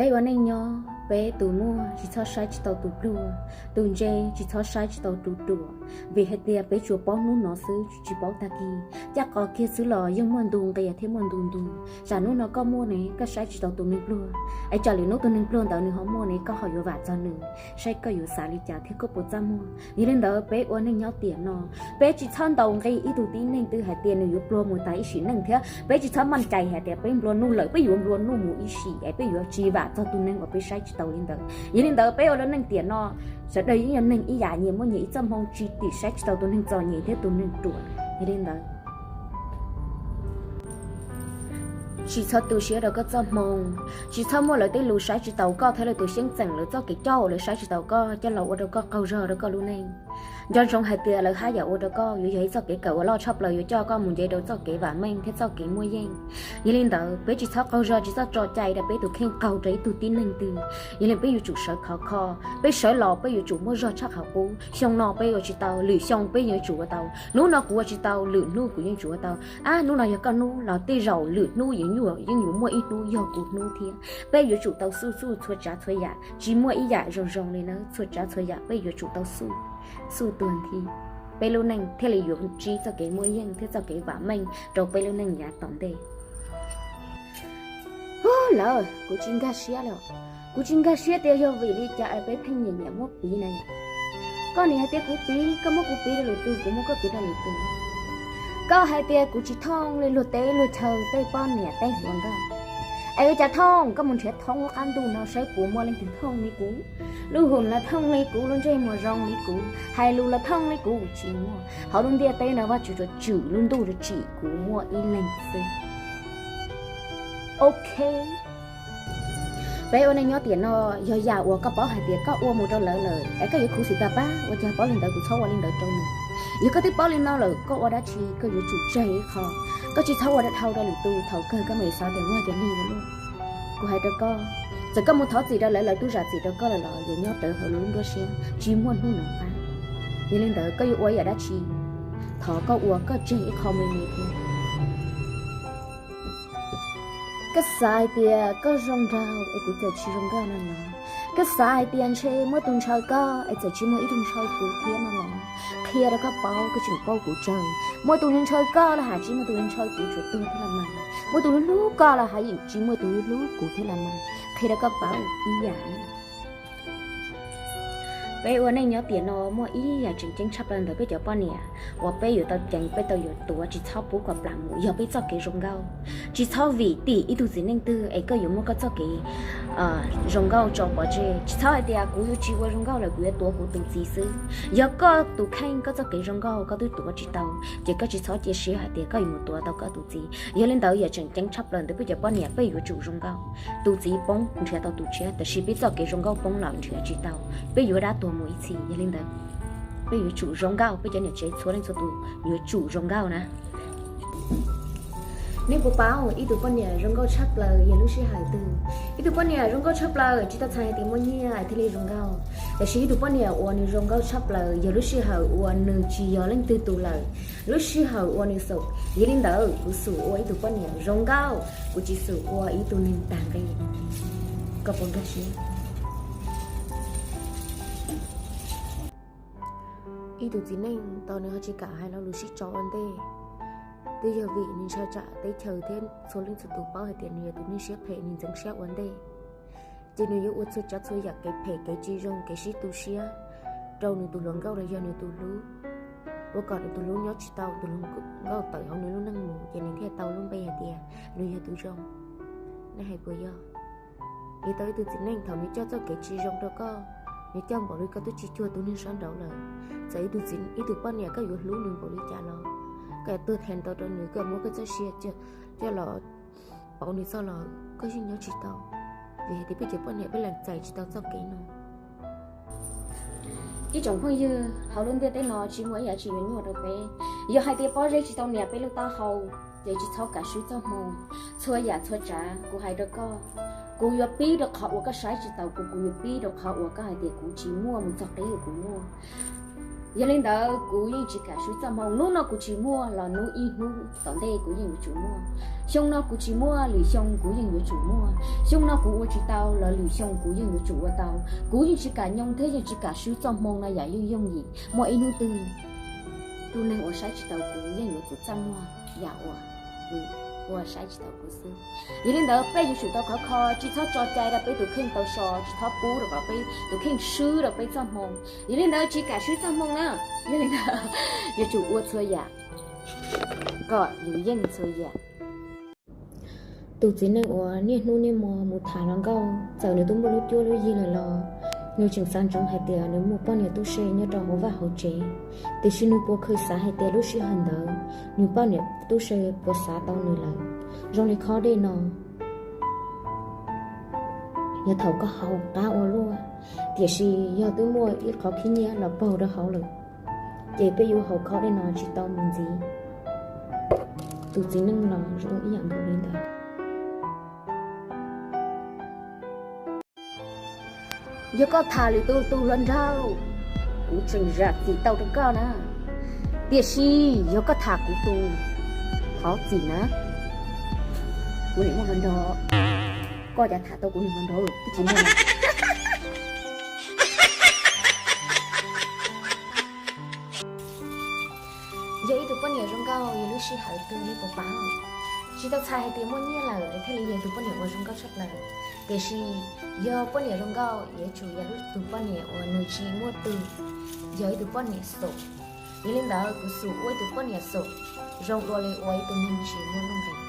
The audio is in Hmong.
Peb ua neej nyob, peb tus muaj tsis txhob saib tsis taus tus pluag, tus ntse tsis txhob saib tsis taus tus ruam, vim hais tias peb tsuas paub hnub no xwb tsis paub tag kis. Caj qos kiag xwb los yeej muaj ntu nqia thiab muaj ntu ntu. Tsam hnub no koj muaj ne koj saib tsis taus tus neeg pluag, es tsam lwm hnub tus neeg pluag ntawd nws ho muaj ne koj ho yuav vam txog nws, saib koj yuav xav li cas thiab koj puas txaj muag. Yog li ntawd peb ua neej nyob tiam no, peb tsis txhob ntaus nqi ib tug tib neeg twg hais tias nws yuav pluag mus tas ib sim neej thiab peb tsis txhob maj cai hais tias peb nplua nuj lawm peb yuav nplua nuj mus ib sim es peb yuav tsis vam txog tus neeg uas peb saib tsis taus li ntawd. Yog li ntawd peb ua lub neej tiam no, sawv daws yeej yog neeg ib yam, nyias muaj nyias ib txoj hmoo, tsis tim saib tsis taus tus neeg txom nyem thiab tus neeg ruam. Yog li ntawd tsis txhob tu siab rau koj txoj hmoo, tsis txhob muaj lawv tej lus saib tsis taus koj thiab lawv tus xyeeb txheem, lawv txoj kev coj, lawv saib tsis taus koj coj los ua rau koj qaug zog rau koj lub neej. Nco ntsoov hais tias lawv haj yam ua rau koj yuav yog ib txoj kev kawm uas loj tshaj plaws yuav coj koj mus nce rau txoj kev vam meej thiab txoj kev muaj yeej. Yog li ntawd peb tsis txhob qaug zog, tsis txhob tso cai rau peb tus kheej qaug rau ib tug tib neeg twg. Yog li peb yuav tsum sawv khov kho, peb sawv los peb yuav tsum muaj zog tshaj qhov qub. Xyoo no peb ua tsis tau, lwm xyoo peb yuav tsum ua tau. Hnub no kuv ua tsis tau, lwm hnub kuv yeej tsum ua tau. Ab, hnub no yog koj hnub los tej zaum lwm hnub yeej yuav muaj ib hnub yog kuv hnub thiab. Peb yuav tsum tau xuj xuj txhua tsav txhua yam, tsis muaj ib yam zoo zoo li nawb, txhua tsav txhua yam peb yuav tsum tau xuj, xuj tuag nthi, peb lub neej thiaj li yuav ntsib txoj kev muaj yeej thiab txoj kev vam meej rau peb lub neej yav tom ntej. Ub, lawm kuv tsis nkag siab li, kuv tsis nkag siab tias yog vim li cas es peb pheej nyiam nyiam muab piv na. Koj nim hais tias kuv piv, koj muab kuv piv rau lwm tus, kuv muab koj piv rau lwm tus. Koj hais tias kuv tsis thooj li luag teb luag chaw tej poj niam tej hluas nkauj. Es ua cas thooj, koj mus nrhiav thoob lub qab ntuj no saib puas muaj leej twg thooj li kuv. Lub hwm los thooj li kuv, lub ntsej muag zoo li kuv, hais lus los thooj li kuv, tsis muaj. Hauv lub ntiaj teb no Vajtswv tsuas tswm lub ntuj rau tsim kuv muaj ib leeg xwb. Ok. Peb ua neej nyob tiam no, yog yam uas koj paub hais tias koj ua mus rau lawv lawm es koj yuav khuv xim tag pab, ua cas paub li ntawd kuv txhob ua li ntawd rau nws. Yog koj twb paub li no lawm koj ua dab tsi, koj yuav tsum tseg ib qho. Koj tsis txhob ua dhau rau lwm tus, thaum kawg koj mam xav tias ua cas li ua luaj. Kuv hais rau koj, txawm koj mus thov txim rau lawv, lawv twb zam txim rau koj lawm los yuav nyob rawv hauv lub nruab siab tsis muaj hnub nov qab. Yog li ntawd koj yuav ua ib yam dab tsi, thov koj ua koj tseg ib qho me me thiab. Koj xav hais tias koj zoo nraug es kuv txawm tsis zoo nkauj no los? Koj xav hais tias ntshe muaj tus ntshaw koj es txawm tsis muaj ib tug ntshaw kuv thiab no los? Qhia rau koj paub, koj tseem paub kuv tsawg. Muaj tus ntshaw koj los has, tsis muaj tus ntshaw kuv tsuas tuag thiab los mas. Muaj tus hlub hlub koj los has, yeej tsis muaj tus hlub hlub kuv thiab los mas. Qhia rau koj paub ib yam. Peb ua neej nyob tiam no muaj ib yam tseem ceeb tshaj plaws ntawm peb cov poj niam uas peb yuav tau ceev, peb tau yuav tuav tsis txhob pub kom plam mus yog peb txoj kev zoo nkauj. Tsis txhob vim tim ib tug txiv neej twg es koj yuav muab koj txoj kev zoo nkauj tso pov tseg. Tsis txhob hais tias kuv yuav tsis ua zoo nkauj lawm kuv yuav tuav kuv tus txiv xwb. Yog koj tus kheej koj txoj kev zoo nkauj koj twb tuav tsis tau, ces koj tsis txhob cia siab hais tias koj yuav mus tuav tau koj tus txiv. Yog li ntawd yam tseem ceeb tshaj plaws ntawm peb cov poj niam peb yuav tsum zoo nkauj. Tus txiv poob nrhiav tau tus tshiab, tab sis peb txoj kev zoo nkauj poob los nrhiav tsis tau, peb yuav dab tuag mus ib txhis. Yog li ntawd peb yuav tsum zoo nkauj, peb cov niam tsev txhua leej txhua tus yuav tsum zoo nkauj na. Nej puas paub ib tug poj niam zoo nkauj tshaj plaws yog lub sij hawm twg? Ib tug poj niam zoo nkauj tshaj plaws tsis tau txhais hais tias muaj nyiaj thiaj li zoo nkauj, tab sis ib tug poj niam uas nws zoo nkauj tshaj plaws yog lub sij hawm uas nws tsis yog leej twg tus lawm, lub sij hawm uas nws xaum. Yog li ntawd kuv xum ua ib tug poj niam zoo nkauj, kuv tsis xum ua ib tug neeg tag nqi. Koj puas nkag siab? Ib tug txiv neej tos nws ho tsis kam hais lo lus sib tso ua ntej, twb yog vim nws ntshai tsam teb chaws thiab txhua leej txhua tus paub hais tias nws yog tus neeg siab phem, nws ntxeev siab ua ntej. Ces nws yuav ua txhua tsav txhua yam kev phem kev tsis zoo kev sib tu siab rau nws tus hluas nkauj los yog nws tus hlub, ua kom nws tus hlub nyob tsis tau, tus hluas nkauj tawm hauv nws lub neej mus, ces nws thiaj tau lub npe hais tias nws yog tus zoo. Nej hais puas yog? Nws tau ib tug txiv neej thaum nws coj txoj kev tsis zoo rau koj, nws coj npaum li koj twb tsis cuag tus neeg sab nraud lawm. Txawm ib tug txiv, ib tug poj niam koj yuav hlub nws npaum li cas los, koj yuav tuag them ntau rau nws, koj yuav muab koj txoj sia coj los pauv nws txoj los koj yeej nyob tsis tau, vim hais tias peb cov poj niam peb lees txais tsis tau txoj kev no. Ib tsoom phooj ywg, hauv lub ntiaj teb no tsis muaj ib yam tsis yuav nyuaj rau peb. Yog hais tias pob zeb tsis tau nias peb lub taub hau, ces tsis txhob kam swb txoj hmoo. Txhua yam txhua tsav kuv hais rau koj, kuv yuav pib rau qhov uas koj saib tsis taus kuv, kuv yuav pib rau qhov uas koj hais tias kuv tsis muaj mus txog qib uas kuv muaj. Yog li ntawd kuv yeej tsis kam swb txoj hmoo. Hnub no kuv tsis muaj los hnub ib hnub tom ntej kuv yeej yuav tsum muaj. Xyoo no kuv tsis muaj, lwm xyoo kuv yeej yuav tsum muaj. Xyoo no kuv ua tsis tau los lwm xyoo kuv yeej yuav tsum ua tau. Kuv yeej tsis kam nyoo thiab yeej tsis kam swb txoj hmoo no yam yooj yooj yim. Muaj ib hnub twg tus neeg uas saib tsis taus kuv yeej yuav tsum txaj muag yam uas nws ua saib tsis taus kuv xwb. Yog li ntawd peb yuav tsum tau khov kho, tsis txhob tso cai rau peb tus kheej tau so, tsis txhob pub rau kom peb tus kheej swb rau peb txoj hmoo. Yog li ntawd tsis kam swb txoj hmoo na. Yog li ntawd yuav tsum ua txhua yam kom yus yeej txhua yam. Tus txiv neej uas niaj hnub niaj hmo mus tham hluas nkauj, txawm nws twb muaj lub cuab lub yig lawm los nws tseem xav ntsoov hais tias nws muaj poj niam tub se nyob rau hauv vaj hauv tsev. Tiam sis nws puas kheev xav hais tias lub sij hawm ntawd nws poj niam tub se puas xav tau nws lawm? Zoo li khob dej no, yog thaum koj haus qab ua luaj, tiam sis yog twb muaj ib qho khib nyiab los paug rau hauv lawm, ces peb yuav haus khob dej no tsis tau mus ntxiv. Tus txiv neej los zoo ib yam nkaus li ntawd. Yog koj tham lwm tus tus hluas nraug, kuv tseem zam txim tau rau koj na. Tiam sis yog koj tham kuv tus, thov txim na. Kuv niam muaj hluas nraug, koj cas tham tau kuv niam hluas nraug twb tsis muaj. Yog ib tug poj niam zoo nkauj yog lub sij hawm twg nej puas paub? Tsis tau txhais hais tias muaj nyiaj lawm thiaj li yog tus poj niam uas zoo nkauj tshaj plaws, tiam sis yog poj niam zoo nkauj yuav tsum yog ib tug poj niam uas nws tsis muaj twg, yog ib tug poj niam xum. Yog li ntawd kuv xum ua ib tug poj niam xum zoo dua li ua ib tug neeg tsis muaj nuj nqis.